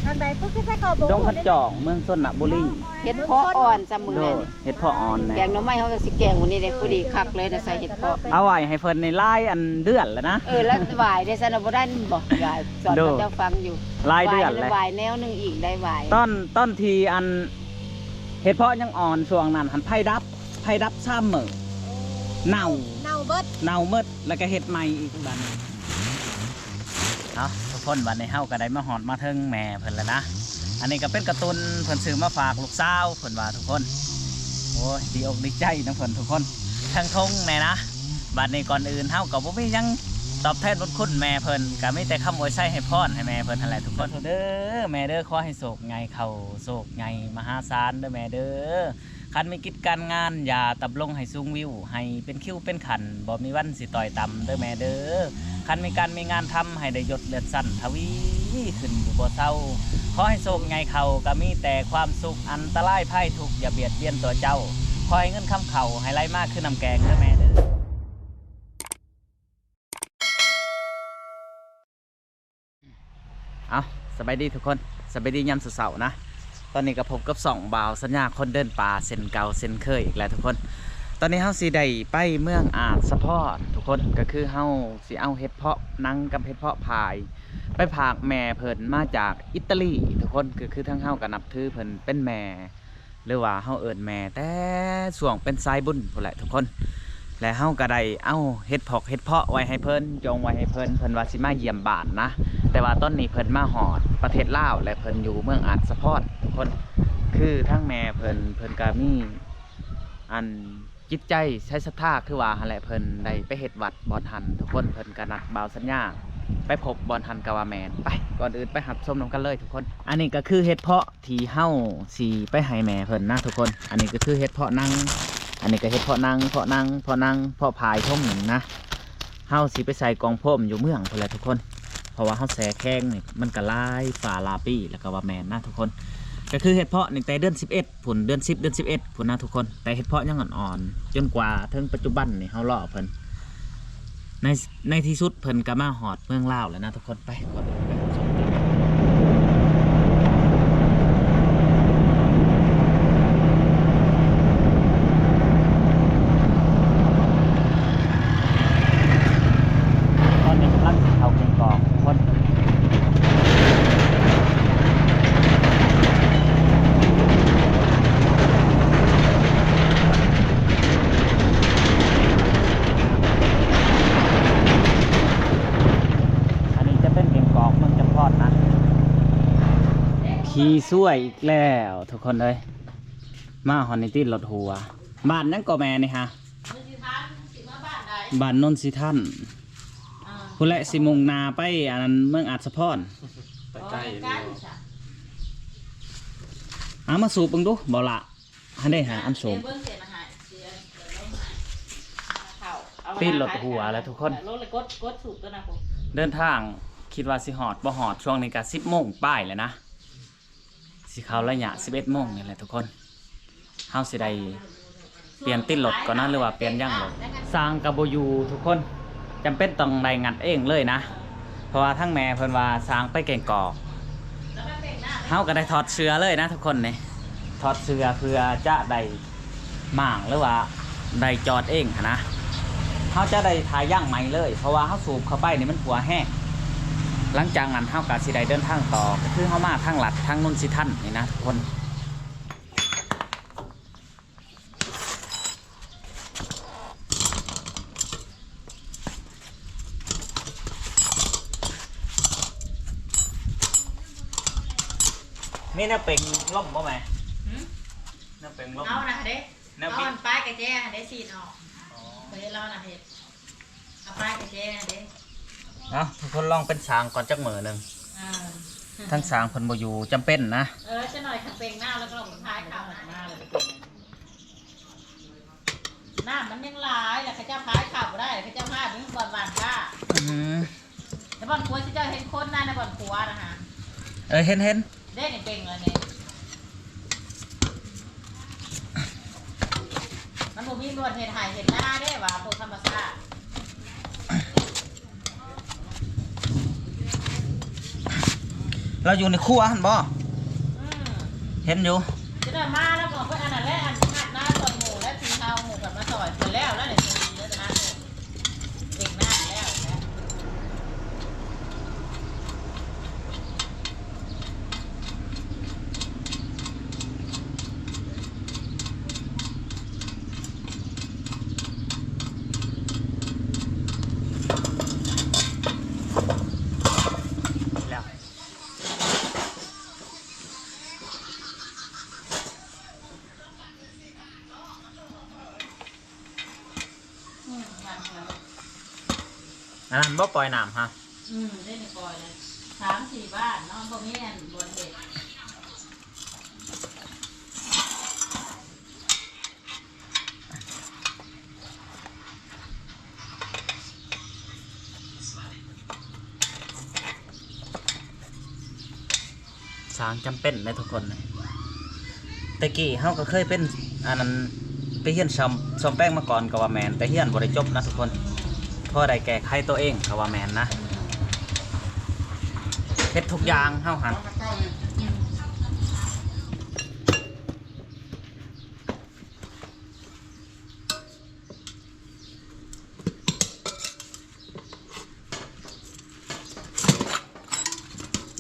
ທາງໃດ ພວກທີ່ໃສ່ເຂົ້າບໍ່ ດອງຄັນຈອງ ເມືອງຊົນນະບູລີ. ເຫັດເຜາະອ່ອນຊະມື້ ໂດ ນັ້ນ ເຫັດເຜາະອ່ອນແຫຼະ. ແກງໜໍ່ໄມ້ເຮົາກໍຊິແກງມື້ນີ້ເດ້ ພໍດີຄັກເລີຍ ໄດ້ໃສ່ເຫັດເຜາະ. ເອົາໄວ້ໃຫ້ເພິ່ນໃນຫຼາຍອັນເດືອນແລ້ວນະ. ເອີ ແລ້ວຫວາຍເດ້ຊັ້ນ ບໍ່ໄດ້ບໍ່ ຫວາຍ ສອນ ໂດ ເຂົາເຈົ້າຟັງຢູ່. ຫຼາຍເດືອນແລ້ວ ຫວາຍແນວໜຶ່ງອີກ ໄດ້ຫວາຍ. ຕອນ ຕອນທີ່ອັນເຫັດເຜາະຍັງອ່ອນ ຊ່ວງນັ້ນຫັ້ນໄຟດັບ ໄຟດັບສາມມື້ ເນົ່າ ເນົ່າເບິດ ເນົ່າໝົດ ແລ້ວກໍເຮັດໃໝ່ອີກບາດນີ້. ເອົາ ທຸກຄົນ ບັດນີ້ເຮົາກໍໄດ້ມາຮອດມາເຖິງແມ່ເພິ່ນແລ້ວນະ. ອັນນີ້ກໍເປັນກາຕູນເພິ່ນຊື້ມາຝາກລູກສາວເພິ່ນວ່າ ທຸກຄົນ. ໂອ້ຍ ດີອົກດີໃຈນຳເພິ່ນທຸກຄົນ ທັງຖົງແດ່ນະ. ບັດນີ້ກ່ອນອື່ນເຮົາກໍບໍ່ມີຫຍັງຕອບແທນບຸນຄຸນແມ່ເພິ່ນ ກໍມີແຕ່ຄຳອວຍໄຊໃຫ້ພອນໃຫ້ແມ່ເພິ່ນຫັ້ນແຫຼະທຸກຄົນ. ເດີແມ່ເດີ ຂໍໃຫ້ໂຊກໃຫຍ່ເຂົ້າໂຊກໃຫຍ່ມະຫາສານເດີແມ່ເດີ. ຄັນມີກິດການງານ ຢ່າດຳລົງໃຫ້ສູງວິວ ໃຫ້ເປັນຄິວເປັນຂັ້ນ ບໍ່ມີວັນຊິຕ້ອຍຕ່ຳເດີແມ່ເດີ. ຄັນມີການມີງານທຳ ໃຫ້ໄດ້ຍົດເລື່ອນຊັ້ນທະວີຂຶ້ນຢູ່ບໍ່ເຊົາ. ຂໍໃຫ້ໂຊກໃຫຍ່ເຂົ້າ ກໍມີແຕ່ຄວາມສຸກ ອັນຕະລາຍໄພທຸກ ຢ່າບຽດບຽນຕົວເຈົ້າ. ຂໍໃຫ້ເງິນຄຳເຂົ້າ ໃຫ້ໄຫຼມາຄືນ້ຳແກງເດີແມ່ເດີ. ເອົາ ສະບາຍດີທຸກຄົນ ສະບາຍດີຍາມເຊົ້າໆນະ. ຕອນນີ້ກໍພົບກັບຊ່ອງບ່າວສັນຍາຄົນເດີນປ່າເຊັ່ນເກົ່າເຊັ່ນເຄີຍອີກແລ້ວທຸກຄົນ. ຕອນນີ້ເຮົາຊິໄດ້ໄປເມືອງອາດສະພອນທຸກຄົນ ກໍຄືເຮົາຊິເອົາເຫັດເຜາະໜັງກັບເຫັດເຜາະພາຍ ໄປຝາກແມ່ເພິ່ນມາຈາກອິດຕາລີທຸກຄົນ. ກໍຄືທາງເຮົາກໍນັບຖືເພິ່ນເປັນແມ່ ຫຼືວ່າເຮົາເອີ້ນແມ່ແຕ່ຊ່ວງເປັນສາຍບຸນພຸ້ນແຫຼະທຸກຄົນ. ແລະເຮົາກໍໄດ້ເອົາເຫັດເຜາະເຫັດເຜາະໄວ້ໃຫ້ເພິ່ນ ຈົ່ງໄວ້ໃຫ້ເພິ່ນ ເພິ່ນວ່າຊິມາຢ້ຽມບ້ານນະ. ແຕ່ວ່າຕອນນີ້ເພິ່ນມາຮອດປະເທດລາວ ແລະເພິ່ນຢູ່ເມືອງອາດສະພອນທຸກຄົນ. ຄືທາງແມ່ເພິ່ນ ເພິ່ນກໍມີອັນຈິດໃຈໃສສັດທາ ຄືວ່າຫັ້ນແຫຼະ ເພິ່ນໄດ້ໄປເຮັດວັດບ່ອນຫັ້ນທຸກຄົນ. ເພິ່ນກໍນັດບ່າວສັນຍາໄປພົບບ່ອນຫັ້ນກໍວ່າແມ່ນ. ໄປ ກ່ອນອື່ນໄປຮັບຊົມນຳກັນເລີຍທຸກຄົນ. ອັນນີ້ກໍຄືເຫັດເຜາະ ທີ່ເຮົາຊິໄປໃຫ້ແມ່ເພິ່ນນະທຸກຄົນ. ອັນນີ້ກໍຄືເຫັດເຜາະໜັງ ອັນນີ້ກໍເຫັດເຜາະໜັງ ເຜາະໜັງ ເຜາະໜັງ ເຜາະພາຍຖົງໜຶ່ງນະ. ເຮົາຊິໄປໃສ່ກ່ອງໂຟມຢູ່ເມືອງພຸ້ນແຫຼະທຸກຄົນ ເພາະວ່າເຮົາແຊ່ແຂງນີ້ມັນກໍຫຼາຍຟ້າຫຼາຍປີແລ້ວກໍວ່າແມ່ນນະທຸກຄົນ. ກໍຄືເຫັດເຜາະນີ້ແຕ່ເດືອນສິບເອັດພຸ້ນ ເດືອນສິບ ເດືອນສິບເອັດພຸ້ນນະທຸກຄົນ. ແຕ່ເຫັດເຜາະຍັງອ່ອນໆ ຈົນກວ່າເຖິງປັດຈຸບັນນີ້ເຮົາລໍເພິ່ນ ໃນ ໃນທີ່ສຸດເພິ່ນກໍມາຮອດເມືອງລາວແລ້ວນະທຸກຄົນ. ໄປ ກ່ອນອື່ນໄປຮັບຊົມກັນ. ຕອນນີ້ກຳລັງຊິເຂົ້າແກ້ງກອກທຸກຄົນ. ອັນນີ້ຈະເປັນແກ້ງກອກເມືອງຈຳພອນນະ. ຂີ່ສວຍອີກແລ້ວທຸກຄົນເອີຍ ມາຮອດນີ້ຕິດລົດຫົວ. ບ້ານຫຍັງກໍແມ່ນີ້ຫະ? ບ້ານໂນນສີທັນ ພຸ້ນແຫຼະ ຊິມຸ່ງໜ້າໄປອັນນັ້ນ ເມືອງອາດສະພອນ. ໄປໄກຢູ່. ເອົາມາສູບເບິ່ງດູບໍ່ລະ. ຫັ້ນເດ້ຫາອັນສູບ ຕິດລົດຫົວແລ້ວທຸກຄົນ. ເດີນທາງຄິດວ່າຊິຮອດບໍ່ຮອດ ຊ່ວງນີ້ກະສິບໂມງປາຍແລ້ວນະ ຊິເຂົ້າໄລຍະສິບເອັດໂມງນີ້ແຫຼະທຸກຄົນ. ເຮົາຊິໄດ້ປ່ຽນຕິດລົດກ່ອນນະ ຫຼືວ່າປ່ຽນຢາງລົດ. ຊ່າງກະບໍ່ຢູ່ທຸກຄົນ ຈຳເປັນຕ້ອງໄດ້ງັດເອງເລີຍນະ ເພາະວ່າທາງແມ່ເພິ່ນວ່າຊ່າງໄປແກ້ງກອກ. ເຮົາກໍໄດ້ຖອດເສື້ອເລີຍນະທຸກຄົນນີ້ ຖອດເສື້ອເພື່ອຈະໄດ້ມ້າງ ຫຼືວ່າໄດ້ຈອດເອງຫັ້ນນະ. ເຮົາຈະໄດ້ຖ້າຢາງໃໝ່ເລີຍ ເພາະວ່າເຮົາສູບເຂົ້າໄປນີ້ມັນຂົ້ວແຮງ. ຫຼັງຈາກນັ້ນເຮົາກໍຊິໄດ້ເດີນທາງຕໍ່ ກໍຄືເຮົາມາທາງລັດທາງໂນນສີທັນນີ້ນະທຸກຄົນ. ມີແນວເປັງລົມບໍ່ແມ່? ຫື? ແນວເປັງລົມ ເອົານະເດ້ ແນວ ເອົາອັນປາຍກະແຈຫັ້ນເດ້ ສີດອອກ. ອໍ ເຮັດລາວນະເຮັດ ເອົາປາຍກະແຈຫັ້ນເດ້. ເອົາ ທຸກຄົນລອງເປັນຊ່າງກ່ອນຈັກມື້ໜຶ່ງ. ເອີ ທາງຊ່າງເພິ່ນບໍ່ຢູ່ ຈຳເປັນນະ. ເອີ ຈັກໜ້ອຍຄັນເປັງນ້ຳແລ້ວກໍລົງພາຍເຂົ້ານະ. ນ້ຳມັນຍັງຫຼາຍ ແລ້ວເຂົາເຈົ້າພາຍເຂົ້າບໍ່ໄດ້ ເຂົາເຈົ້າພາຍໄປບ່ອນຫວ່ານກ້າ. ອື ແຕ່ບ່ອນຂົວ ເຈົ້າເຫັນຄົນນະ ໃນບ່ອນຂົວນະຫະ? ເອີ ເຫັນ ເຫັນ ເດ້ ນີ້ເປັງແລ້ວນີ້. ມັນບໍ່ມີບ່ອນເຮັດໄຮ່ເຮັດນາເດ້ ວ່າພວກທຳມະຊາດ. ລາວຢູ່ໃນຄົວຫັ້ນບໍ່? ອືມ ເຫັນຢູ່ ຈະໄດ້ມາແລ້ວ ບອກເພິ່ນອັນນັ້ນແຫຼະ ອັນຮັດນາຊ່ອຍໝູ່ ແລະທີ່ເຮົາໝູ່ກັນມາຊ່ອຍເພິ່ນແລ້ວ ແລ້ວນີ້ເດີນະ ເປັນນາແລ້ວ ແລ້ວ ອືມ ອັນນັ້ນບໍ່ປ່ອຍນ້ຳຮະ? ອືມ ໄດ້ນີ້ປ່ອຍແລ້ວ ສາມສີ່ບ້ານເນາະ ບໍ່ມີອັນບ່ອນເຮັດ. ສ້າງຈຳເປັນເດ້ທຸກຄົນ. ແຕ່ກີ້ເຮົາກໍເຄີຍເປັນ ອັນນັ້ນ ໄປຮຽນສ້ອມ ສ້ອມແປງມາກ່ອນກໍວ່າແມ່ນ ແຕ່ຮຽນບໍ່ໄດ້ຈົບນະທຸກຄົນ. ພໍໄດ້ແກ້ໄຂຕົວເອງກໍວ່າແມ່ນນະ ເຮັດທຸກຢ່າງເຮົາຫັ້ນ.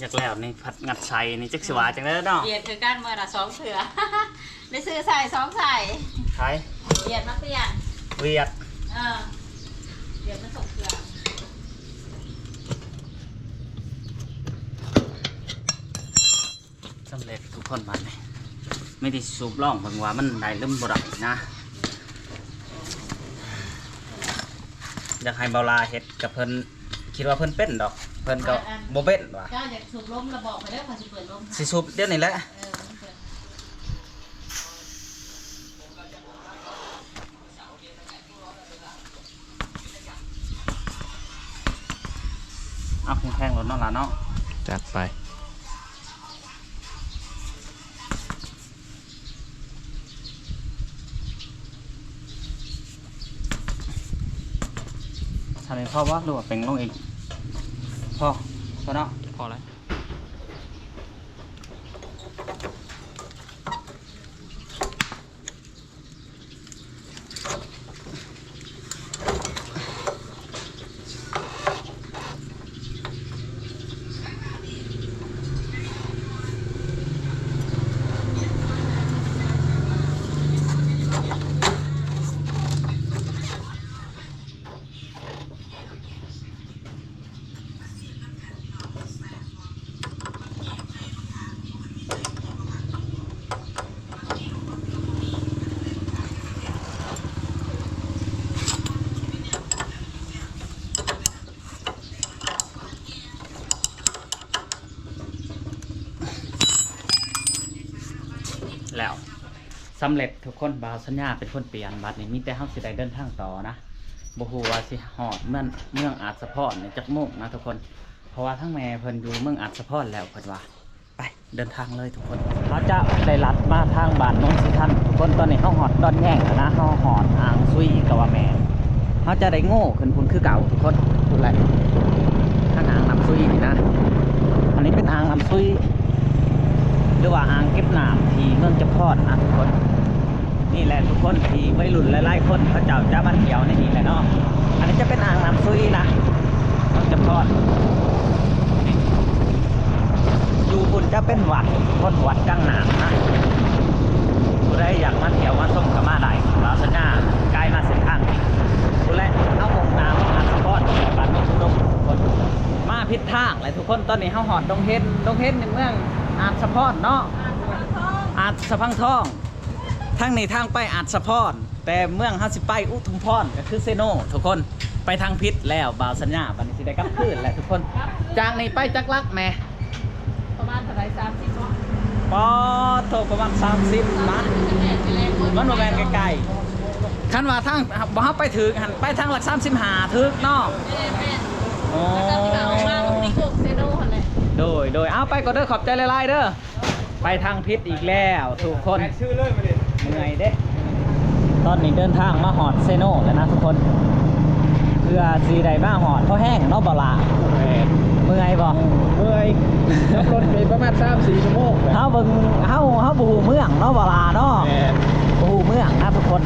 ຢາກແລ້ວນີ້ ພັດງັດໃສ່ນີ້ ຈັກຊິວ່າຈັ່ງໃດເນາະ. ວຽດຄືກັນ ມື້ລະສອງເທື່ອ ໄດ້ຊື້ໃສ່ສອງໃສ່. ໃຜ? ວຽດມາປ່ຽນ. ວຽດ. ເອີ ວຽດມາສົ່ງເຄື່ອງ. ສຳເລັດທຸກຄົນບາດນີ້ ມີແຕ່ສູບລອງເບິ່ງວ່າມັນໄດ້ຫຼືບໍ່ໄດ້ນະ. ຢາກໃຫ້ເບົາຫຼ້າເຮັດກັບເພິ່ນ ຄິດວ່າເພິ່ນເປັນດອກ ເພິ່ນກໍບໍ່ເປັນວ່າ. ເຈົ້າຢາກສູບລົມລະບອກຂ້ອຍເດີ ຂ້ອຍຊິເປີດລົມໃຫ້. ຊິສູບດຽວນີ້ແຫຼະ. ເອີ ເອົາແຂງໆໂລດເນາະຫຼານເນາະ. ຈັດໄປ. ທຳໃຫ້ພໍບໍ່ ຫຼືວ່າເປັນລົງອີກ? ພໍ ພໍເນາະ ພໍແລ້ວ. ແລ້ວ ສຳເລັດທຸກຄົນ. ບ່າວສັນຍາເປັນຄົນປ່ຽນ. ບາດນີ້ມີແຕ່ເຮົາຊິໄດ້ເດີນທາງຕໍ່ນະ. ບໍ່ຮູ້ວ່າຊິຮອດເມືອງ ເມືອງອາດສະພອນນີ້ຈັກໂມງນະທຸກຄົນ ເພາະວ່າທາງແມ່ເພິ່ນຢູ່ເມືອງອາດສະພອນແລ້ວ ເພິ່ນວ່າ. ໄປ ເດີນທາງເລີຍທຸກຄົນ. ເຮົາຈະໄດ້ລັດມາທາງບ້ານໂນນສີທັນທຸກຄົນ. ຕອນນີ້ເຮົາຮອດດອນແຍງແລ້ວນະ ເຮົາຮອດອ່າງຊຸຍກໍວ່າແມ່ນ. ເຮົາຈະໄດ້ໂງ່ຂຶ້ນພຸ້ນຄືເກົ່າທຸກຄົນ. ພຸ້ນແຫຼະ ທາງອ່າງນ້ຳຊຸຍນີ້ນະ. ອັນນີ້ເປັນອ່າງນ້ຳຊຸຍ ຫຼືວ່າອ່າງເກັບນ້ຳທີ່ເມືອງຈຳພອນນະທຸກຄົນ. ນີ້ແຫຼະທຸກຄົນ ທີ່ໄວລຸ້ນຫຼາຍໆຄົນເຂົາເຈົ້າຈະມາທ່ຽວໃນນີ້ແຫຼະເນາະ. ອັນນີ້ຈະເປັນອ່າງນ້ຳຊຸຍນະ ເມືອງຈຳພອນ. ຢູ່ພຸ້ນຈະເປັນວັດ ຄົນ ວັດກາງນ້ຳນະ. ຜູ້ໃດຢາກມາທ່ຽວມາຊົມກໍມາໄດ້. ບ່າວສັນຍາກາຍມາເສັ້ນທາງນີ້ ພຸ້ນແຫຼະ ເຮົາມຸ່ງໜ້າເມືອງອາດສະພອນ ບ້ານໂນນອຸດົມທຸກຄົນ. ມາຜິດທາງແລ້ວທຸກຄົນ. ຕອນນີ້ເຮົາຮອດດົງເຫັນ ດົງເຫັນໃນເມືອງອາດສະພອນເນາະ ອາດສະພັງທອງ. ທາງນີ້ທາງໄປອາດສະພອນ ແຕ່ເມືອງເຮົາຊິໄປອຸທຸມພອນ ກໍຄືເຊໂນທຸກຄົນ. ໄປທາງຜິດແລ້ວ ບ່າວສັນຍາ. ບັດນີ້ຊິໄດ້ກັບຄືນແລ້ວທຸກຄົນ. ຈາກນີ້ໄປຈັກຫຼັກແມ່? ປະມານເທົ່າໃດ? ສາມສິບເນາະ. ປາດໂທ ປະມານສາມສິບນະ. ມັນບໍ່ແມ່ນໃກ້ໆ. ຄັນວ່າທາງ ບໍ່ ເຮົາໄປຖືກຫັ້ນ ໄປທາງຫຼັກສາມສິບຫ້າຖືກເນາະ. ແມ່ນໆ. ໂອ້ ຫຼັກສາມສິບຫ້າອອກມາກໍມີໂຄກເຊໂນຫັ້ນແຫຼະ. ໂດຍໆ. ເອົາ ໄປກ່ອນເດີ ຂອບໃຈຫຼາຍໆເດີ. ໄປທາງຜິດອີກແລ້ວທຸກຄົນ. ເມື່ອຍເດ້. ຕອນນີ້ເດີນທາງມາຮອດເຊໂນແລ້ວນະທຸກຄົນ ເພື່ອຊິໄດ້ມາຮອດພໍແຮງເນາະ ບໍ່ລະ. ແມ່ນ. ເມື່ອຍບໍ່? ເມື່ອຍ ຂັບລົດໄປປະມານສາມສີ່ຊົ່ວໂມງແຫຼະ. ເຮົາເບິ່ງ ເຮົາ ເຮົາບໍ່ຮູ້ເມືອງເນາະ ບໍ່ຫຼ້າເນາະ. ແມ່ນ ບໍ່ຮູ້ເມືອງນະທຸກຄົນ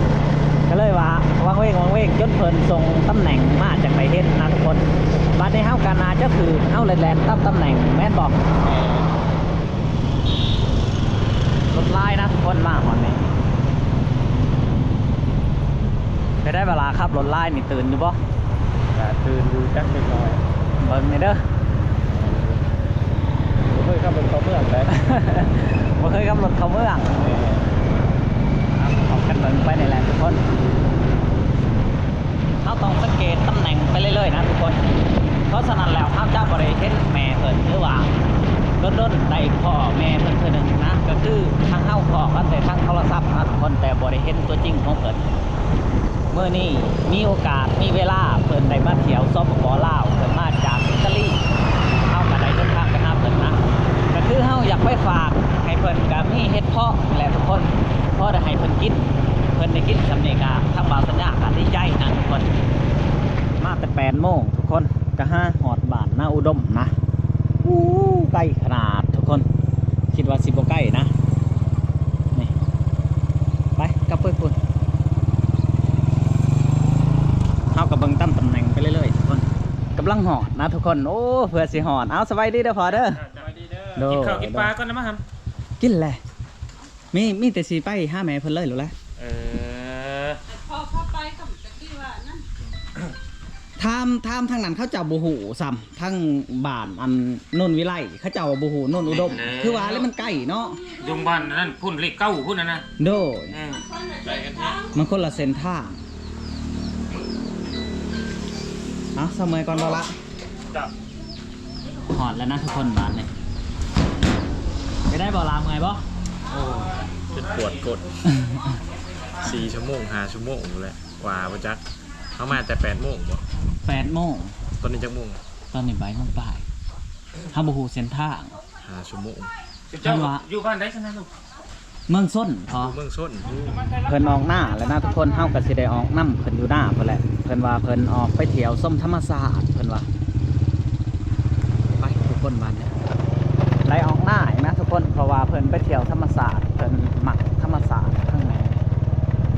ກໍເລີຍວ່າວັງເວງ ວັງເວງ ຈົນເພິ່ນສົ່ງຕຳແໜ່ງມາຈັ່ງໄດ້ເຫັນນະທຸກຄົນ. ບັດນີ້ເຮົາກໍໜ້າຈະຖືກ ເຮົາແລ່ນຕາມຕຳແໜ່ງແມ່ນບໍ່? ແມ່ນ ລົດຫຼາຍນະທຸກຄົນ ມາຮອດນີ້. ເປັນໃດ ເວລາຂັບລົດຫຼາຍນີ້ຕື່ນຢູ່ບໍ່? ກະຕື່ນຢູ່ຈັກເລັກນ້ອຍ. ເບິ່ງແດ່ເດີ. ບໍ່ເຄີຍຂັບລົດເຂົ້າເມືອງເດ້. ບໍ່ເຄີຍຂັບລົດເຂົ້າເມືອງ. ແມ່ນ ເອົາກັນເບິ່ງໄປນີ້ແຫຼະທຸກຄົນ. ເຮົາຕ້ອງສັງເກດຕຳແໜ່ງໄປເລື້ອຍໆນະທຸກຄົນ. ເພາະສະນັ້ນແລ້ວ ເຮົາຈະບໍ່ໄດ້ເຫັນແມ່ເພິ່ນ ຫຼືວ່າດົນໆໄດ້ພໍ້ແມ່ເພິ່ນເທື່ອໜຶ່ງນະ. ກໍຄືທາງເຮົາພໍ້ກັນແຕ່ທາງໂທລະສັບນະທຸກຄົນ ແຕ່ບໍ່ໄດ້ເຫັນຕົວຈິງຂອງເພິ່ນ. ມື້ນີ້ມີໂອກາດ ມີເວລາ ເພິ່ນໄດ້ມາທ່ຽວ ສປປ ລາວ ເພິ່ນມາຈາກອິດຕາລີ ເຮົາກໍໄດ້ເດີນທາງໄປຫາເພິ່ນນະ. ກໍຄືເຮົາຢາກໄປຝາກໃຫ້ເພິ່ນ ກໍມີເຫັດເຜາະແຫຼະທຸກຄົນ ພໍໄດ້ໃຫ້ເພິ່ນກິນ. ເພິ່ນໄດ້ກິນສ່ຳນີ້ກໍທາງບ່າວສັນຍາກໍດີໃຈນະທຸກຄົນ. ມາແຕ່ແປດໂມງທຸກຄົນ ກໍຫາຮອດບ້ານນາອຸດົມນະ. ອູ້ ໄກຂະໜາດທຸກຄົນ ຄິດວ່າຊິບໍ່ໄກນະ. ນີ້ ໄປກັບເພິ່ນພຸ້ນ. ເຮົາກໍເບິ່ງຕາມຕຳແໜ່ງໄປເລື້ອຍໆທຸກຄົນ. ກຳລັງຮອດນະທຸກຄົນ. ໂອ້ ເພື່ອຊິຮອດ. ເອົາ ສະບາຍດີເດີພໍ່ເດີ. ສະບາຍດີເດີ. ໂດຍ ກິນເຂົ້າກິນປາກ່ອນນະມາຫຳ. ກິນແຫຼະ. ມີ ມີແຕ່ຊິໄປຫາແມ່ເພິ່ນເລີຍໂລດແຫຼະ. ເອີ ພໍ່ພາໄປກໍຈັກຊິວ່ານັ້ນ. ຖາມ ຖາມທາງນັ້ນເຂົາເຈົ້າບໍ່ຮູ້ຊ້ຳ ທາງບ້ານອັນໂນນວິໄລ ເຂົາເຈົ້າບໍ່ຮູ້ໂນນອຸດົມ. ແມ່ນແລ້ວ ຄືວ່າແລ້ວມັນໄກເນາະ ຢູ່ບ້ານນັ້ນພຸ້ນ ເລກເກົ້າພຸ້ນນະ. ໂດຍ ເອີ ມັນຄົນລະເສັ້ນທາງ. ເອົາ ສະເມື່ອຍກ່ອນບໍ່ລະ. ເຈົ້າ ຮອດແລ້ວນະທຸກຄົນ ບາດນີ້. ເປັນໄດ້ບໍ່ລະ ເມື່ອຍບໍ່? ໂອ້ ຈົນປວດກົ້ນ. ສີ່ຊົ່ວໂມງ ຫ້າຊົ່ວໂມງພຸ້ນແຫຼະ ກວ່າບໍ່ຈັກ. ເຮົາມາແຕ່ແປດໂມງບໍ່? ແປດໂມງ. ຕອນນີ້ຈັກໂມງ? ຕອນນີ້ບ່າຍໂມງປາຍ. ເຮົາບໍ່ຮູ້ເສັ້ນທາງ. ຫ້າຊົ່ວໂມງ. ເຈົ້າຢູ່ບ້ານໃດຊັ້ນນະລູກ? ເມືອງຊົນພໍ່. ຢູ່ເມືອງຊົນ. ເພິ່ນອອກນາແລ້ວນະທຸກຄົນ ເຮົາກໍຊິໄດ້ອອກນຳເພິ່ນຢູ່ນາພຸ້ນແຫຼະ. ເພິ່ນວ່າເພິ່ນອອກໄປທ່ຽວຊົມທຳມະຊາດ ເພິ່ນວ່າ. ໄປທຸກຄົນ ບາດນີ້ໄດ້ອອກນາອີກນະທຸກຄົນ ເພາະວ່າເພິ່ນໄປທ່ຽວທຳມະຊາດ ເພິ່ນມັກທຳມະຊາດທາງນີ້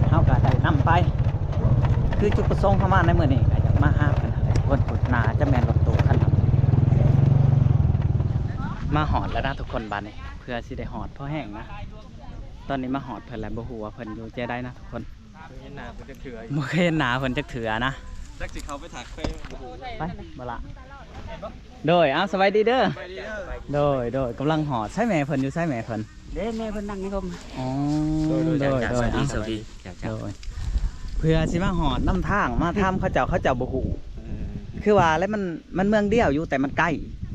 ເຮົາກໍໄດ້ນຳໄປ. ຄືຈຸດປະສົງເຮົາມາໃນມື້ນີ້ກໍຢາກມາຫາເພິ່ນຫັ້ນແຫຼະທຸກຄົນ. ໜ້າຈະແມ່ນລົດຕູ້ຄັນນັ້ນ. ມາຮອດແລ້ວນະທຸກຄົນ ບາດນີ້ ເພື່ອຊິໄດ້ຮອດພໍແຮງນະ. ຕອນນີ້ມາຮອດເພິ່ນແລ້ວ ບໍ່ຮູ້ວ່າເພິ່ນຢູ່ແຈໃດນະທຸກຄົນ. ບໍ່ເຄີຍເຫັນໜ້າເພິ່ນຈັກເທື່ອ ບໍ່ເຄີຍເຫັນໜ້າເພິ່ນຈັກເທື່ອນະ. ຈັກຊິເຂົ້າໄປຖາມເພິ່ນ. ໄປບໍ່ລະ? ໂດຍ ເອົາ ສະບາຍດີເດີ. ສະບາຍດີເດີ. ໂດຍ ໂດຍ ກຳລັງຮອດ. ໃສແມ່ເພິ່ນ? ຢູ່ໃສແມ່ເພິ່ນ? ເດ້ ແມ່ເພິ່ນນັ່ງຢູ່ຮົ່ມ. ອໍ ໂດຍ ໂດຍ ໂດຍ ໂດຍ ເອົາ ສະບາຍດີ. ໂດຍ ເພື່ອຊິມາຮອດນຳທາງ ມາຖາມເຂົາເຈົ້າ ເຂົາເຈົ້າບໍ່ຮູ້. ເອີ ຄືວ່າແຫຼະ ມັນ ມັນເມືອງດຽວຢູ່ ແຕ່ມັນໄກ.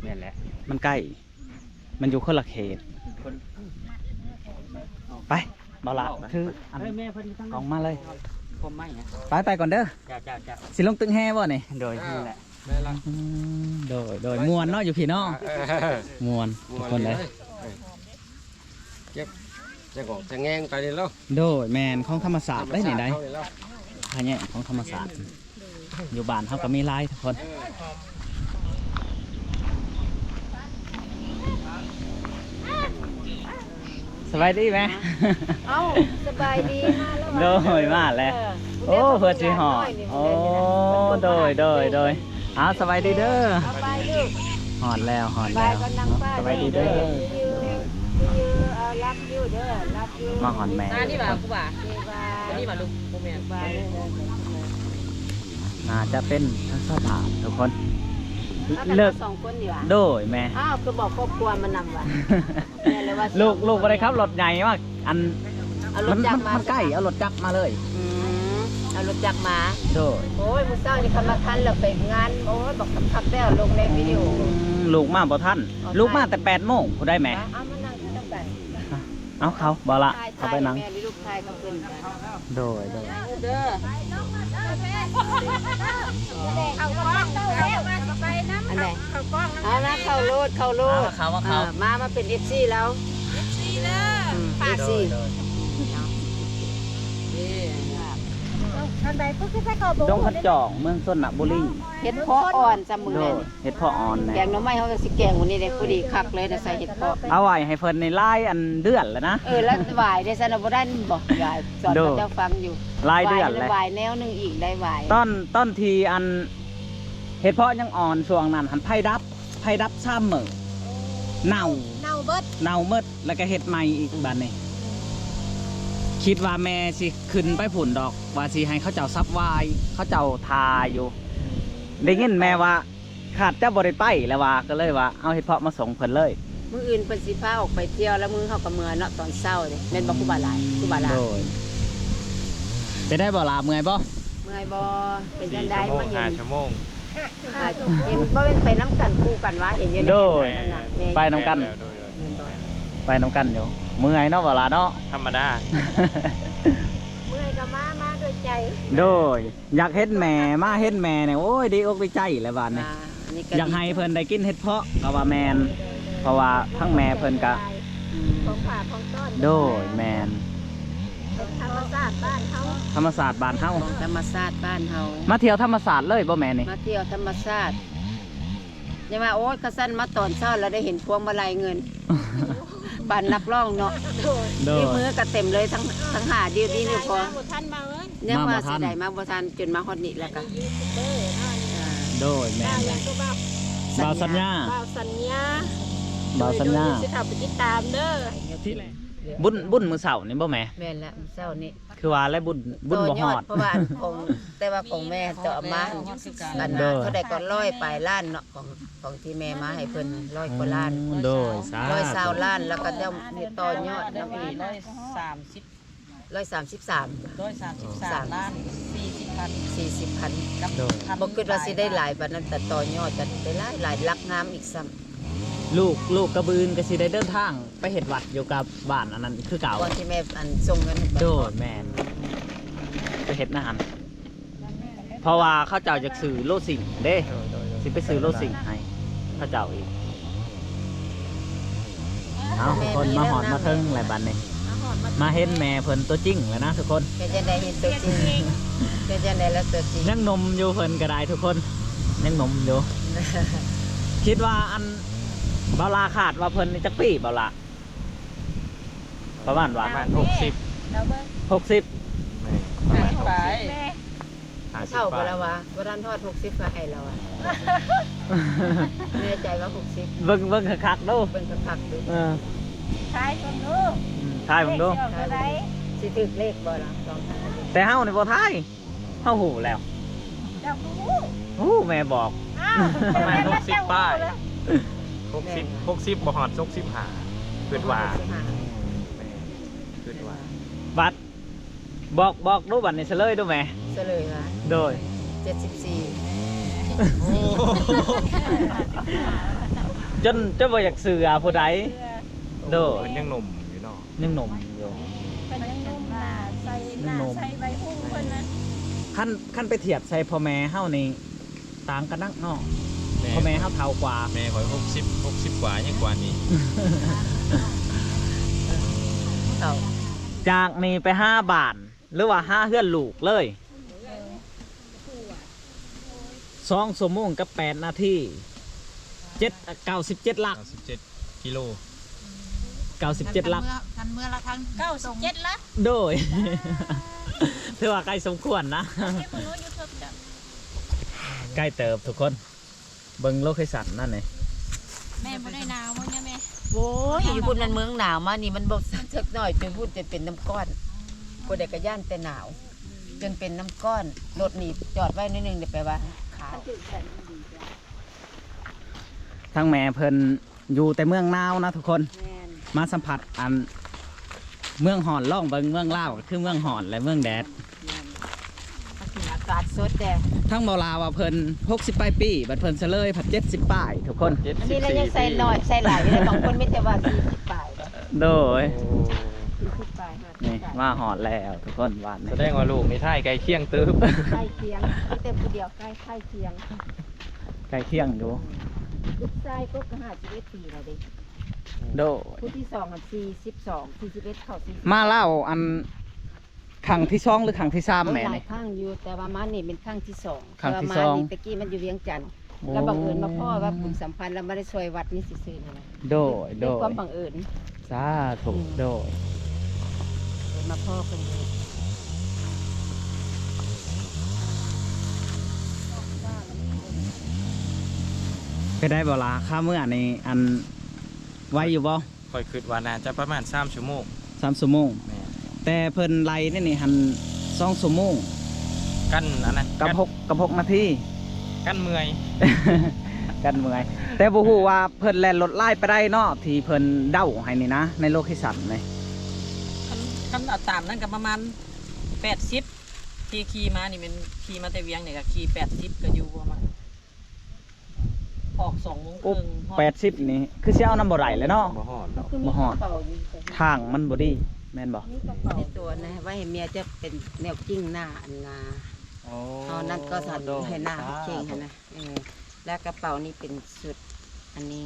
ແມ່ນແຫຼະ ມັນໄກ. ມັນຢູ່ຄົນລະເຂດ. ໄປ ບໍ່ລະ ຖືອັນ ເອີ ແມ່ເພິ່ນຢູ່ທາງນັ້ນ ກ້ອງມາເລີຍ. ໄປ ໄປກ່ອນເດີ. ເຈົ້າ ເຈົ້າ ເຈົ້າ. ຊິລົງຕຶກແຮ່ບໍ່ນີ້? ໂດຍ ນີ້ແຫຼະ. ອືມ ໂດຍ ໂດຍ ມ່ວນເນາະ ຢູ່ພີ້ເນາະ. ເອີ ມ່ວນ ມ່ວນທຸກຄົນເລີຍ. ເກັບຈະກອກຈະແງງໄປນີ້ເນາະ. ໂດຍ ແມ່ນ ຂອງທຳມະຊາດໄດ໋ນີ້ໄດ໋. ທຳມະຊາດເຮົານີ້ເນາະ ຂະແຍງຂອງທຳມະຊາດ. ຢູ່ບ້ານເຮົາກໍມີຫຼາຍທຸກຄົນ. ສະບາຍດີແມ່. ເອົ້າ ສະບາຍດີ ມາແລ້ວ. ໂດຍ ມາແລ້ວ. ເອີ ໂອ້ ເພື່ອຊິຮອດ. ໂອ້ ໂດຍ ໂດຍ ໂດຍ. ເອົາ ສະບາຍດີເດີ. ເອົາ ໄປລູກ. ຮອດແລ້ວ ຮອດແລ້ວ. ສະບາຍດີເດີ. ມາຮອດແມ່. ອັນນີ້ຫວາ ກູບາ ອັນນີ້ຫວາລູກ ບໍ່ແມ່ນ ໜ້າຈະເປັນທັງສະພາບທຸກຄົນ. ເລີກສອງຄົນນີ້ຫວາ? ໂດຍແມ່. ອ້າວ ຄືບອກຄອບຄົວມານຳຫວາ? ແມ່ນແລ້ວວ່າ ລູກ ລູກບໍ່ໄດ້ຂັບລົດໃຫຍ່ມາ ອັນ ເອົາລົດຈັກມາ ມັນໃກ້ ເອົາລົດຈັກມາເລີຍ. ອືມ ເອົາລົດຈັກມາ. ໂດຍ. ໂອ້ຍ ມື້ເຊົ້ານີ້ຄັນມາທັນແລ້ວໄປງານ. ໂອ້ຍ ບັກຄັກແລ້ວ ລົງໃນວິດີໂອ. ອືມ ລູກມາບໍ່ທັນ. ລູກມາແຕ່ແປດໂມງພຸ້ນໄດ໋ແມ່. ເອົາມານັ່ງນຳກັນ. ເອົາ ເຂົາບໍ່ລະ ເອົາໄປນັ່ງ. ແມ່ລູກຊາຍເຂົາເພິ່ນ. ໂດຍ ໂດຍ. ອັນໃດ? ເອົາມາເຂົ້າໂລດ ເຂົ້າໂລດ. ມາ ມາ ມາເປັນເອັຟຊີລາວ. ເອັຟຊີເດີ. ອືມ ເອັຟຊີ. ໂດຍ ໂດຍ. ທາງໃດພຸ້ນຄືໃສ່ເຂົ້າບໍ່ ດອງຄັນຈອງ ເມືອງຊົນນະບູລີ. ເຫັດເຜາະອ່ອນຈຳມື້ນັ້ນ ໂດຍ ເຫັດເຜາະອ່ອນນະ. ແກງໜໍ່ໄມ້ເຮົາກໍຊິແກງມື້ນີ້ເດ້ ພໍດີຄັກເລີຍນະ ໃສ່ເຫັດເຜາະ. ເອົາໄວ້ໃຫ້ເພິ່ນນີ້ຫຼາຍອັນເດືອນແລ້ວນະ. ເອີ ແລ້ວຫວາຍເດ້ຊັ້ນນະ ບໍ່ໄດ້ບໍ່? ຢາຍສອນ ໂດຍ ເຂົາເຈົ້າຟັງຢູ່. ຫຼາຍເດືອນແລ້ວ ຫວາຍແນວໜຶ່ງອີກ ໄດ້ຫວາຍ. ຕອນ ຕອນທີ່ອັນເຫັດເຜາະຍັງອ່ອນ ຊ່ວງນັ້ນຫັ້ນໄຟດັບ ໄຟດັບສາມມື້ ເນົ່າ ເນົ່າເບິດ ເນົ່າໝົດ ແລ້ວກໍເຮັດໃໝ່ອີກບາດນີ້. ອືມ ຄິດວ່າແມ່ຊິຂຶ້ນໄປພຸ້ນດອກ ວ່າຊິໃຫ້ເຂົາເຈົ້າສັບຫວາຍ ເຂົາເຈົ້າຖ້າຢູ່. ໄດ້ຍິນແມ່ວ່າ ຄາດຈະບໍ່ໄດ້ໄປແລ້ວວ່າ ກໍເລີຍວ່າເອົາເຫັດເຜາະມາສົ່ງເພິ່ນເລີຍ. ມື້ອື່ນເພິ່ນຊິພາອອກໄປທ່ຽວ ແລ້ວມື້ເຮົາກໍເມືອເນາະ ຕອນເຊົ້າເດ້ ແມ່ນບໍ່ຄູບາຫຼາຍ? ຄູບາຫຼາຍ ໂດຍ. ເປັນໄດ້ບໍ່ລະ ເມື່ອຍບໍ່? ເມື່ອຍບໍ່? ເປັນຈັ່ງໃດ ສີ່ຊົ່ວໂມງ ມາເຫັນ ຫ້າຊົ່ວໂມງ ເຫັນບໍ່ແມ່ນໄປນຳກັນ ຄູ່ກັນວ່າ ເຫັນຢູ່ໃນ ໂດຍ ນັ້ນນະ ໄປນຳກັນ ໂດຍ ໂດຍ ແມ່ນບໍ່? ໄປນຳກັນຢູ່ ເມື່ອຍເນາະ ບໍ່ລະເນາະ ທຳມະດາ. ເມື່ອຍກໍມາ ມາດ້ວຍໃຈ ໂດຍ. ຢາກເຫັນແມ່ ມາເຫັນແມ່ນີ້ ໂອ້ຍ ດີອົກດີໃຈແຫຼະບາດນີ້. ອ່າ ອັນນີ້ກໍ ຢາກໃຫ້ເພິ່ນໄດ້ກິນເຫັດເຜາະ ກໍວ່າແມ່ນ ເພາະວ່າທັງແມ່ເພິ່ນກະ ອືມ ຂອງຝາກຂອງຕ້ອນ ໂດຍ ແມ່ນ ຂອງທຳມະຊາດບ້ານເຮົາ ທຳມະຊາດບ້ານເຮົາ ຂອງທຳມະຊາດບ້ານເຮົາ. ມາທ່ຽວທຳມະຊາດເລີຍບໍ່ແມ່ນີ້? ມາທ່ຽວທຳມະຊາດ. ຢ່າວ່າ ໂອ້ຍ ຄັນຊັ້ນມາຕອນເຊົ້າແລ້ວໄດ້ເຫັນພວງມາໄລເງິນ ປານນັກຮ້ອງເນາະ. ໂດຍ ໂດຍ ນິ້ວມືກໍເຕັມເລີຍ ທັງ ທັງຫ້ານິ້ວ ນິ້ວພໍ ຍັງບໍ່ທັນມາເອີ້ນ ຍັງວ່າຊິໄດ້ມາບໍ່ທັນ ຈົນມາຮອດນີ້ແລ້ວກໍ ອ່າ ໂດຍ ແມ່ນ ບ່າວສັນຍາ ບ່າວສັນຍາ ບ່າວສັນຍາ ໂດຍ ຊິເຂົ້າໄປຕິດຕາມເດີ. ບຸນ ບຸນມື້ເຊົ້ານີ້ບໍ່ແມ່? ແມ່ນແລ້ວ ມື້ເຊົ້ານີ້ ຄືວ່າແລ້ວບຸນ ບຸນບໍ່ຮອດ ເພາະວ່າອັນຂອງ ແຕ່ວ່າຂອງແມ່ເຈົ້າເອົາມາ ອັນ ໂດຍ ເທົ່າໃດກໍຮ້ອຍປາຍລ້ານເນາະ ຂອງ ຂອງທີ່ແມ່ມາໃຫ້ເພິ່ນຮ້ອຍກວ່າລ້ານ ອືມ ໂດຍ ສາທຸ ຮ້ອຍຊາວລ້ານ ແລ້ວກໍເຈົ້າມີຕໍ່ຍອດນຳອີກ ຮ້ອຍສາມສິບ ຮ້ອຍສາມສິບສາມ ຮ້ອຍສາມສິບສາມລ້ານສີ່ສິບພັນ ສີ່ສິບພັນ ກັບ ໂດຍ ບໍ່ຄິດວ່າຊິໄດ້ຫຼາຍປານນັ້ນ ແຕ່ຕໍ່ຍອດກັນໄດ້ຫຼາຍໆ ຫຼັກງາມອີກຊ້ຳ. ລູກ ລູກກັບມື້ອື່ນກໍຊິໄດ້ເດີນທາງໄປເຮັດວັດຢູ່ກັບບ້ານອັນນັ້ນຄືເກົ່າ ບ່ອນທີ່ແມ່ອັນສົ່ງເງິນໃຫ້ ໂດຍ ແມ່ນ ໄປເຮັດນະຫັ້ນ ເພາະວ່າເຂົາເຈົ້າຢາກຊື້ໂລຊິງເດ້ ໂດຍ ໂດຍ ໂດຍ ຊິໄປຊື້ໂລຊິງໃຫ້ເຂົາເຈົ້າອີກ. ເອົາ ທຸກຄົນ ມາຮອດມາເຖິງແລ້ວບັດນີ້ ມາເຫັນແມ່ເພິ່ນຕົວຈິງແລ້ວນະທຸກຄົນ. ເປັນຈັ່ງໃດເຫັນຕົວຈິງ? ເປັນຈັ່ງໃດລະຕົວຈິງ? ຍັງໜຸ່ມຢູ່ເພິ່ນກໍໄດ້ທຸກຄົນ ຍັງໜຸ່ມຢູ່. ຄິດວ່າອັນ ບ່າວຫຼ້າຄາດວ່າເພິ່ນນີ້ຈັກປີ ບ່າວຫຼ້າ? ປະມານວ່າ ປະມານຫົກສິບ ຫົກສິບ ແມ່ນ ປະມານຫົກສິບ ຫ້າສິບປາຍ ເຖົ້າບໍ່ລະວະ ບໍ່ທັນຮອດຫົກສິບກໍໃຫ້ລະວະ. ແນ່ໃຈວ່າຫົກສິບ ເບິ່ງ ເບິ່ງຄັກໆດູ ເບິ່ງຄັກໆດູ ເອີ ທາຍເບິ່ງດູ ອືມ ທາຍເບິ່ງດູ ເລກຊິອອກຕົວໃດ ຊິຖືກເລກບໍ່ລະ ລອງທາຍເບິ່ງ. ແຕ່ເຮົານີ້ບໍ່ທາຍ ເຮົາຮູ້ແລ້ວ ເຈົ້າກໍຮູ້ ຮູ້ ແມ່ບອກ ອ້າວ ປະມານຫົກສິບປາຍ ຫົກສິບ ຫົກສິບບໍ່ຮອດຫົກສິບຫ້າ ຄິດວ່າ ບໍ່ຮອດຫົກສິບຫ້າ ແມ່ນ ຄິດວ່າ ບັດ ບອກ ບອກດູບັດນີ້ ສະເຫຼີຍດູແມ່ ສະເຫຼີຍວ່າ ໂດຍ ເຈັດສິບສີ່ ໂອ້ ຈົນ ຈົນບໍ່ຢາກເຊື່ອຜູ້ໃດ ໂດຍ ເພິ່ນຍັງໜຸ່ມຢູ່ເນາະ. ຍັງໜຸ່ມຢູ່ ເພິ່ນຍັງໜຸ່ມ ໜ້າໃສ ໜ້າໃສໄວຮຸ່ງເພິ່ນນະ. ຄັນ ຄັນໄປທຽບໃສ່ພໍ່ແມ່ເຮົານີ້ ຕ່າງກັນນັກເນາະ ແມ່ ພໍ່ແມ່ເຮົາເຖົ້າກວ່າ ແມ່ຂ້ອຍຫົກສິບ ຫົກສິບກວ່າ ຍັງກວ່ານີ້ ເຖົ້າ. ຈາກນີ້ໄປຫາບ້ານ ຫຼືວ່າຫາເຮືອນລູກເລີຍ ສອງຊົ່ວໂມງກັບແປດນາທີ ເຈັດ ເກົ້າສິບເຈັດຫຼັກ ເກົ້າສິບເຈັດກິໂລ ເກົ້າສິບເຈັດຫຼັກ ທັນເມືອ ທັນເມືອລະທັງ ເກົ້າສິບເຈັດຫຼັກ ໂດຍ ຖືວ່າໄກສົມຄວນນະ ໄກເຕີບທຸກຄົນ ເບິ່ງໂລເຄຊັນນັ້ນນີ້ ແມ່ບໍ່ໄດ້ໜາວບໍ່ຍະແມ່? ໂອ້ຍ ຢູ່ພຸ້ນມັນເມືອງໜາວ ມານີ້ມັນບໍ່ສັກຈັກໜ້ອຍ ຈົນພຸ້ນຈົນເປັນນ້ຳກ້ອນ ຜູ້ໃດກໍຢ້ານແຕ່ໜາວ ຈົນເປັນນ້ຳກ້ອນ ລົດນີ້ຈອດໄວ້ໜ້ອຍໜຶ່ງ ແປວ່າຂາວ. ທາງແມ່ເພິ່ນຢູ່ແຕ່ເມືອງໜາວນະທຸກຄົນ ແມ່ນ ມາສຳຜັດອັນເມືອງຮ້ອນ ລອງເບິ່ງເມືອງລາວ ຄືເມືອງຮ້ອນ ແລະ ເມືອງແດດ ແມ່ນ ອາກາດສົດແດ່. ທາງເວົ້າລາວວ່າເພິ່ນຫົກສິບປາຍປີ ບັດເພິ່ນສະເຫຼີຍພັດເຈັດສິບປາຍທຸກຄົນ ອັນນີ້ລະຍັງໃສ່ໜ້ອຍ ໃສ່ຫຼາຍຢູ່ເດ້ ບາງຄົນມີແຕ່ວ່າສີ່ສິບປາຍ. ໂດຍ ສີ່ສິບປາຍ ຫ້າສິບປາຍ ນີ້ມາຮອດແລ້ວທຸກຄົນ ບ້ານນີ້ ສະແດງວ່າລູກນີ້ທ້າຍໃກ້ຄຽງເຕີບ ທ້າຍຄຽງ ມີແຕ່ຜູ້ດຽວໃກ້ ທ້າຍຄຽງ ໃກ້ຄຽງຢູ່ ລູກຊາຍກໍຫ້າສິບເອັດປີແລ້ວເດ້ ໂດຍ ຜູ້ທີສອງຫັ້ນສີ່ສິບສອງ ສີ່ສິບເອັດ ເຂົ້າສີ່ສິບ ມາລາວອັນ ຄັ້ງທີສອງ ຫຼື ຄັ້ງທີສາມແມ່ນີ້? ຫຼາຍຄັ້ງຢູ່ ແຕ່ວ່າມານີ້ເປັນຄັ້ງທີສອງ. ຄັ້ງທີສອງ ແຕ່ວ່າມານີ້ແຕ່ກີ້ມັນຢູ່ວຽງຈັນ ໂອ້ ແລ້ວບັງເອີນມາພໍ້ວ່າບຸນສຳພັນ ແລ້ວມາໄດ້ຊ່ວຍວັດນີ້ຊື່ໆ ນີ້ນະ. ໂດຍ ໂດຍ ຄວາມບັງເອີນ. ສາທຸ ອືມ ໂດຍ ເອີ ມາພໍ້ເພິ່ນຢູ່. ເປັນໄດ້ບໍ່ລະ ຄ່າເມືອນີ້ ອັນ ໄວຢູ່ບໍ່? ຂ້ອຍຄິດວ່າໜ້າຈະປະມານສາມຊົ່ວໂມງ. ສາມຊົ່ວໂມງ. ແມ່ນ. ແຕ່ເພິ່ນໄລ່ນີ້ຫັ້ນສອງຊົ່ວໂມງ ກັນອັນນັ້ນ ກັນຫົກ ກັນຫົກນາທີ ກັນເມື່ອຍ ກັນເມື່ອຍ. ແຕ່ບໍ່ຮູ້ວ່າເພິ່ນແລ່ນລົດຫຼາຍປານໃດເນາະ ທີ່ເພິ່ນເດົາໃຫ້ນີ້ນະ ໃນໂລເຄຊັນນີ້. ຄັນ ຄັນເອົາຕາມນັ້ນກໍປະມານແປດສິບ ທີ່ຂີ່ມານີ້ແມ່ນຂີ່ມາແຕ່ວຽງນີ້ກໍຂີ່ແປດສິບ ກໍຢູ່ປະມານ ອອກສອງໂມງເຄິ່ງ. ໂອ້ ຮອດ ແປດສິບນີ້ຄືຊິເອົານຳບໍ່ໄດ້ແຫຼະເນາະ. ບໍ່ຮອດດອກ ບໍ່ຮອດ. ທາງມັນບໍ່ດີແມ່ນບໍ່? ໃນຕົວນະ ໄວ້ໃຫ້ເມຍຈະເປັນແນວກິ້ງໜ້າອັນນາ. ອໍ ເອົານັ້ນກໍສາ ໂດຍ ໃຫ້ໜ້າເຂົາເຄັ່ງຫັ້ນນະ. ເອີ ແລ້ວກະເປົານີ້ເປັນຊຸດ ອັນນີ້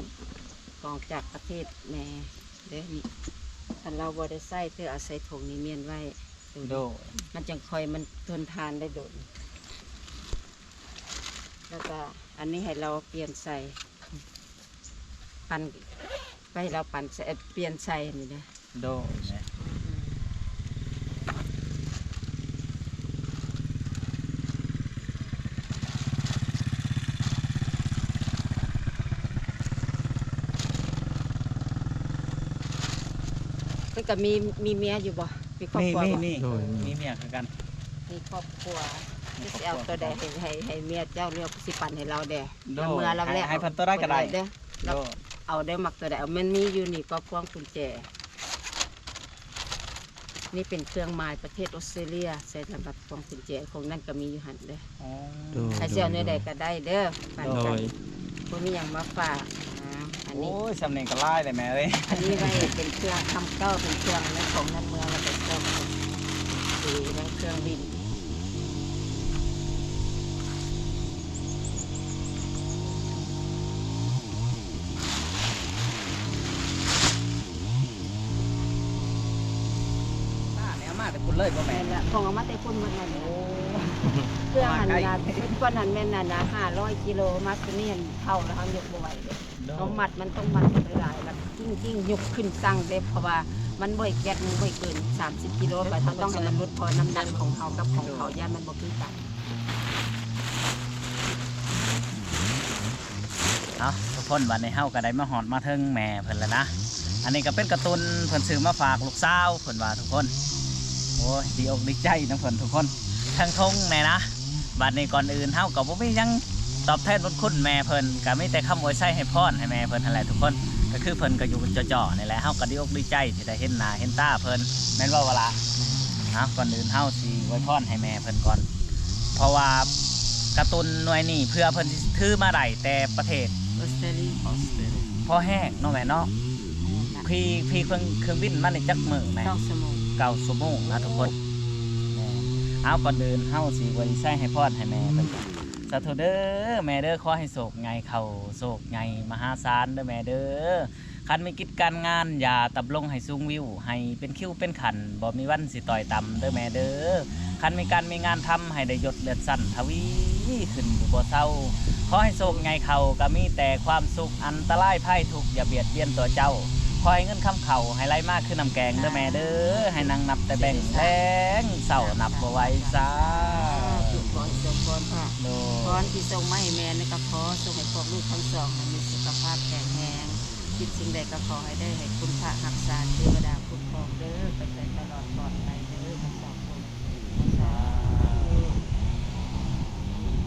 ຂອງຈາກປະເທດແມ່ເດີ້ນີ້. ຄັນລາວບໍ່ໄດ້ໃຊ້ ເທື່ອເອົາໃສ່ຖົງນີ້ມ້ຽນໄວ້. ໂດຍ ໂດຍ ມັນຈັ່ງຄ່ອຍ ມັນທົນທານໄດ້ດົນ. ແລ້ວກະອັນນີ້ໃຫ້ລາວປ່ຽນໃສ່ ປັ່ນ ໄປໃຫ້ລາວປັ່ນໃສ່ ປ່ຽນໃສ່ນີ້ນະ. ໂດຍ ເພິ່ນກໍມີ ມີເມຍຢູ່ບໍ່? ມີຄອບຄົວບໍ່? ມີ ມີ ມີ ໂດຍ ມີເມຍຄືກັນ. ມີຄອບຄົວ ມີຄອບຄົວ ຊິເອົາຕົວໃດໃຫ້ ໃຫ້ ໃຫ້ເມຍເຈົ້າ ຫຼືຊິປັນໃຫ້ລາວແດ່? ໂດຍ ນຳເມືອລາວແລ້ວ ໃຫ້ ໃຫ້ເພິ່ນຕົວໃດກໍໄດ້. ເອົາເດີ້ ໂດຍ ເອົາເດີ້ ມັກຕົວໃດເອົາ. ມັນມີຢູ່ນີ້ ກໍພວງກຸນແຈ. ນີ້ເປັນເຄື່ອງໝາຍປະເທດອົດສະເຕຣເລຍ ໃສ່ສຳລັບພວງກຸນແຈ. ຂອງນັ້ນກໍມີຢູ່ຫັ້ນເດີ້. ອໍ ໂດຍ ໃຜຊິເອົາແນວໃດກໍໄດ້ເດີ້ ໂດຍ ປານກັນ. ບໍ່ມີຫຍັງມາຝາກ. ອ່າ ອັນນີ້ ໂອ້ຍ ສ່ຳນີ້ກໍຫຼາຍແລ້ວແມ່ເອີຍ. ອັນນີ້ໄວ້ເປັນເຄື່ອງຄຳເກົ່າ ເປັນເຄື່ອງໃນຂອງນຳເມືອ ແລ້ວກໍເຄື່ອງ ຄືເຄື່ອງຫຼິ້ນ. ປ້າແນວມາແຕ່ພຸ້ນເລີຍບໍ່ແມ່? ແມ່ນລະ ຂອງເອົາມາແຕ່ພຸ້ນໝົດນັ້ນ. ໂອ້ ເຄື່ອງຫັ້ນນະ ມາໄກ ຊຸດກ່ອນຫັ້ນແມ່ນອັນນະ ຫ້າຮ້ອຍກິໂລ ມາຊຸດນີ້ຫັ້ນເຖົ້າແລ້ວ ເຮົາຍົກບໍ່ໄຫວເດ້. ໂດຍ ເຮົາມັດ ມັນຕ້ອງມັດໄປຫຼາຍໆ ແລ້ວຍິ່ງ ຍິ່ງຍົກຂຶ້ນຊັງເດ້ ເພາະວ່າມັນບໍ່ໄດ້ແກັດ ມັນບໍ່ໄດ້ເກີນສາມສິບກິໂລໄປ ເຮົາຕ້ອງໃຫ້ມັນຫຼຸດ ເພາະນ້ຳໜັກຂອງເຮົາກັບຂອງເຂົາ ຢ້ານມັນບໍ່ຄືກັນ. ເອົາ ທຸກຄົນ ບັດນີ້ເຮົາກໍໄດ້ມາຮອດມາເຖິງແມ່ເພິ່ນແລ້ວນະ. ອັນນີ້ກໍເປັນກາຕູນເພິ່ນຊື້ມາຝາກລູກສາວເພິ່ນວ່າ ທຸກຄົນ. ໂອ້ຍ ດີອົກດີໃຈນຳເພິ່ນທຸກຄົນ ທັງຖົງແນ່ນະ. ບັດນີ້ກ່ອນອື່ນເຮົາກໍບໍ່ມີຫຍັງຕອບແທນບຸນຄຸນແມ່ເພິ່ນ ກໍມີແຕ່ຄຳອວຍໄຊໃຫ້ພອນໃຫ້ແມ່ເພິ່ນຫັ້ນແຫຼະທຸກຄົນ. ກໍຄືເພິ່ນກໍຢູ່ຈໍໆນີ້ແຫຼະ ເຮົາກໍດີອົກດີໃຈທີ່ໄດ້ເຫັນໜ້າເຫັນຕາເພິ່ນ ແມ່ນບໍ່ວະລະ? ເອົາ ກ່ອນອື່ນເຮົາຊິອວຍພອນໃຫ້ແມ່ເພິ່ນກ່ອນ ເພາະວ່າກາຕູນໜ່ວຍນີ້ເພື່ອເພິ່ນຊິຖືມາໄດ້ແຕ່ປະເທດ ອອສເຕຣເລຍ ພໍແຮງເນາະແມ່ເນາະ. ຂີ່ ຂີ່ເຄື່ອງ ເຄື່ອງບິນມານີ້ຈັກມື້ແມ່? ເກົ້າຊົ່ວໂມງ ເກົ້າຊົ່ວໂມງນະທຸກຄົນ. ແມ່ນ. ເອົາ ກ່ອນອື່ນເຮົາຊິອວຍໄຊໃຫ້ພອນໃຫ້ແມ່ເພິ່ນ. ສາທຸເດີແມ່ເດີ ຂໍໃຫ້ໂຊກໃຫຍ່ເຂົ້າໂຊກໃຫຍ່ມະຫາສານເດີແມ່ເດີ. ຄັນມີກິດການງານຢ່າດຳລົງໃຫ້ສູງວິວ ໃຫ້ເປັນຄິວເປັນຂັ້ນ ບໍ່ມີວັນຊິຕ້ອຍຕ່ຳເດີແມ່ເດີ. ຄັນມີການມີງານທຳ ໃຫ້ໄດ້ຍົດເລື່ອນຊັ້ນທະວີຂຶ້ນຢູ່ບໍ່ເຊົາ. ຂໍໃຫ້ໂຊກໃຫຍ່ເຂົ້າ ກໍມີແຕ່ຄວາມສຸກ ອັນຕະລາຍໄພທຸກຢ່າບຽດບຽນຕົວເຈົ້າ. ຂໍໃຫ້ເງິນຄຳເຂົ້າ ໃຫ້ໄຫຼມາຄືນ້ຳແກງເດີແມ່ເດີ. ໃຫ້ນັ່ງນັບແຕ່ແບງແລງເຊົ້າ ນັບບໍ່ໄຫວຊາ. ຂໍໃຫ້ສົມພອນພະ ໂດຍ ພອນທີ່ສົ່ງມາໃຫ້ແມ່ນີ້ ກໍຂໍສົ່ງໃຫ້ພວກລູກທັງສອງ ໃຫ້ມີສຸຂະພາບແຂງແຮງ ຄິດສິ່ງໃດກໍຂໍໃຫ້ໄດ້ໃຫ້ຄຸນພະຮັກສາ ເທວະດາຄຸ້ມຄອງເດີ ໄປໄດ້ຕະຫຼອດປອດໄພເດີ ທັງສອງຄົນ. ສາທຸ.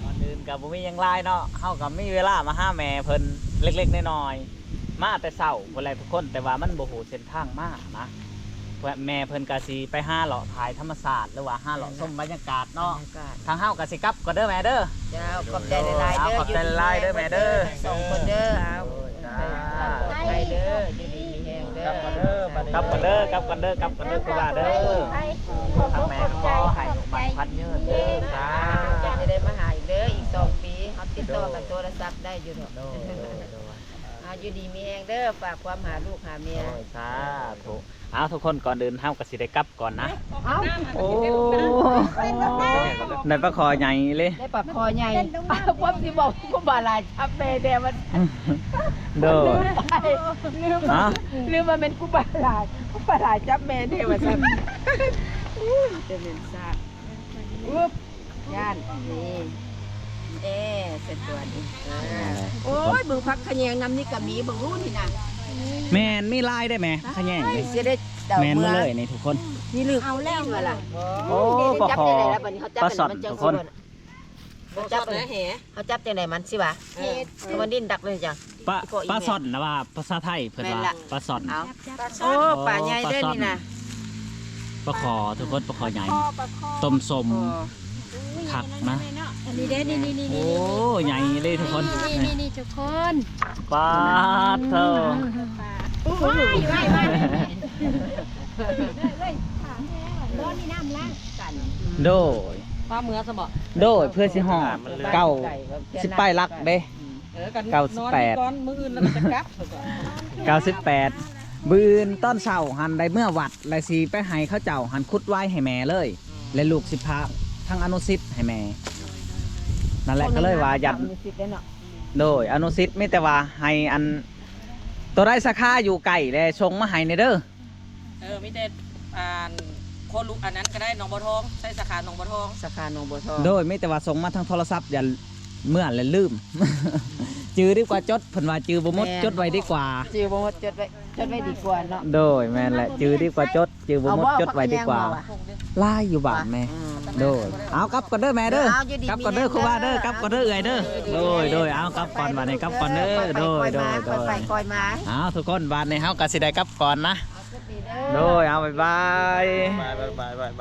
ກ່ອນອື່ນກໍບໍ່ມີຫຍັງຫຼາຍເນາະ ເຮົາກໍມີເວລາມາຫາແມ່ເພິ່ນເລັກໆນ້ອຍໆ ມາແຕ່ເຊົ້າພຸ້ນແຫຼະທຸກຄົນ ແຕ່ວ່າມັນບໍ່ຮູ້ເສັ້ນທາງມານະ. ແມ່ເພິ່ນກໍຊິໄປຫາເລາະຖ່າຍທຳມະຊາດ ຫຼືວ່າຫາເລາະຊົມບັນຍາກາດເນາະ. ທາງເຮົາກໍຊິກັບກ່ອນເດີແມ່ເດີ. ເຈົ້າ ຂອບໃຈຫຼາຍໆເດີ. ເອົາ ຂອບໃຈຫຼາຍໆເດີແມ່ເດີ ທັງສອງຄົນເດີ. ເອົາ ໄປເດີ ຢູ່ດີມີແຮງເດີ. ກັບກ່ອນເດີ ກັບກ່ອນເດີ ກັບກ່ອນເດີ ກັບກ່ອນເດີ ຄູບາເດີ. ທາງແມ່ກໍຂໍໃຫ້ອາຍຸໝັ້ນຂວັນຍືນເດີ. ສາທຸ. ຈະໄດ້ມາຫາອີກເດີ ອີກສອງປີ ເຮົາຕິດຕໍ່ກັນໂທລະສັບໄດ້ຢູ່ດອກ. ໂດຍ ໂດຍ ໂດຍ. ອ່າ ຢູ່ດີມີແຮງເດີ ຝາກຄວາມຫາລູກຫາເມຍ ໂອ້ຍ ສາທຸ. ເອົາ ທຸກຄົນ ກ່ອນອື່ນເຮົາກໍຊິໄດ້ກັບກ່ອນນະ. ເອົ້າ ໂອ້ ໄດ້ປາຄໍ່ໃຫຍ່ເລີຍ ໄດ້ປາຄໍ່ໃຫຍ່. ຄວາມຊິບອກ ຄູບາຫຼາຍຈັບແມ່ແດ່ວ່າ ໂດຍ ລືມ ລືມວ່າແມ່ນຄູບາຫຼາຍ ຄູບາຫຼາຍຈັບແມ່ແດ່ວ່າຊັ້ນ. ເປັນເປັນຊາດ ອຶບ ຢ້ານ ນີ້ ແອ ໃສ່ຕົວນີ້. ໂອ້ຍ ເບິ່ງຜັກຂະແຍງນຳນີ້ກໍມີ ເບິ່ງຮູ້ນີ້ນະ. ແມ່ນ ມີຫຼາຍໄດ້ແມ່ ຂະແຍງນີ້ ເສຍໄດ້ ແມ່ນໝົດເລີຍນີ້ທຸກຄົນ. ນີ້ລຶກ ເອົາແລ້ວວ່າລະ. ໂອ້ ປາຄໍ່ ປາຊ່ອນທຸກຄົນ. ເຮົາຈັບແຫ ເຮົາຈັບຈັ່ງໃດມັນຊິວ່າ ເຮັດ ມັນດີ້ນດັກເລີຍຈ້ະ. ປາ ປາຊ່ອນນະວ່າພາສາໄທເພິ່ນວ່າ ແມ່ນລະ ປາຊ່ອນ. ເອົາ ໂອ້ ປາໃຫຍ່ເດີນີ້ນະ ປາຄໍ່ທຸກຄົນ ປາຄໍ່ໃຫຍ່ ຕົ້ມສົ້ມ ຄັກນະ. ນີ້ເດ້ ນີ້ໆໆ ໂອ້ ໃຫຍ່ເລີຍທຸກຄົນ ນີ້ໆໆ ທຸກຄົນ. ປາດໂທ ໂອ້ຍ ໂດຍ ປາເມືອຊະບໍ ໂດຍ ເພື່ອຊິຮອດ ເກົ້າ ຊິໄປຫຼັກເດ້ ເອີ ກັນ ເກົ້າສິບແປດ ນອນກ່ອນ ມື້ອື່ນລະກະຈະກັບ ເກົ້າສິບແປດ. ມື້ອື່ນຕອນເຊົ້າຫັ້ນໄດ້ເມືອວັດ ແລະຊິໄປໃຫ້ເຂົາເຈົ້າຫັ້ນຂຸດຫວາຍໃຫ້ແມ່ເລີຍ ແລະລູກຊິພາທັງອະນຸສິດໃຫ້ແມ່. ນັ້ນແຫຼະ ກໍເລີຍວ່າຢາກ ອະນຸສິດເດ້ເນາະ. ໂດຍ ອະນຸສິດ ມີແຕ່ວ່າໃຫ້ອັນ ໂຕໃດສາຂາຢູ່ໃກ້ແລະສົ່ງມາໃຫ້ແດ່ເດີ. ເອີ ມີແຕ່ ອັນ ໂຄລຸ ອັນນັ້ນກໍໄດ້ ໜອງບົວທອງ ໃຊ້ສາຂາໜອງບົວທອງ ສາຂາໜອງບົວທອງ. ໂດຍ ມີແຕ່ວ່າສົ່ງມາທາງໂທລະສັບ ຢ່າເມືອແລະລືມ ຈື່ດີກວ່າຈົດ ເພິ່ນວ່າຈື່ບໍ່ໝົດ ແມ່ນ ຈົດໄວ້ດີກວ່າ ຈື່ບໍ່ໝົດ ຈົດໄວ້ ຈົດໄວ້ດີກວ່າເນາະ. ໂດຍ ແມ່ນແຫຼະ ຈື່ດີກວ່າຈົດ ຈື່ບໍ່ໝົດ ຈົດໄວ້ດີກວ່າ. ຫຼາຍຢູ່ບ້ານແມ່. ອືມ ໂດຍ ເອົາກັບກ່ອນເດີແມ່ເດີ ເອົາຢູ່ດີ ກັບກ່ອນເດີ ມີແຮງ ຄູບາເດີ ເດີ ກັບກ່ອນເດີເອື້ອຍເດີ. ໂດຍ ໂດຍ ເອົາກັບກ່ອນບາດນີ້ ກັບກ່ອນເດີ. ໂດຍ ໂດຍ ໂດຍ ຄ່ອຍໄປຄ່ອຍມາ. ເອົາທຸກຄົນ ບາດນີ້ເຮົາກໍຊິໄດ້ກັບກ່ອນນະ. ໂດຍ ເອົາ ບາຍບາຍ ບາຍບາຍ ບາຍບາຍ.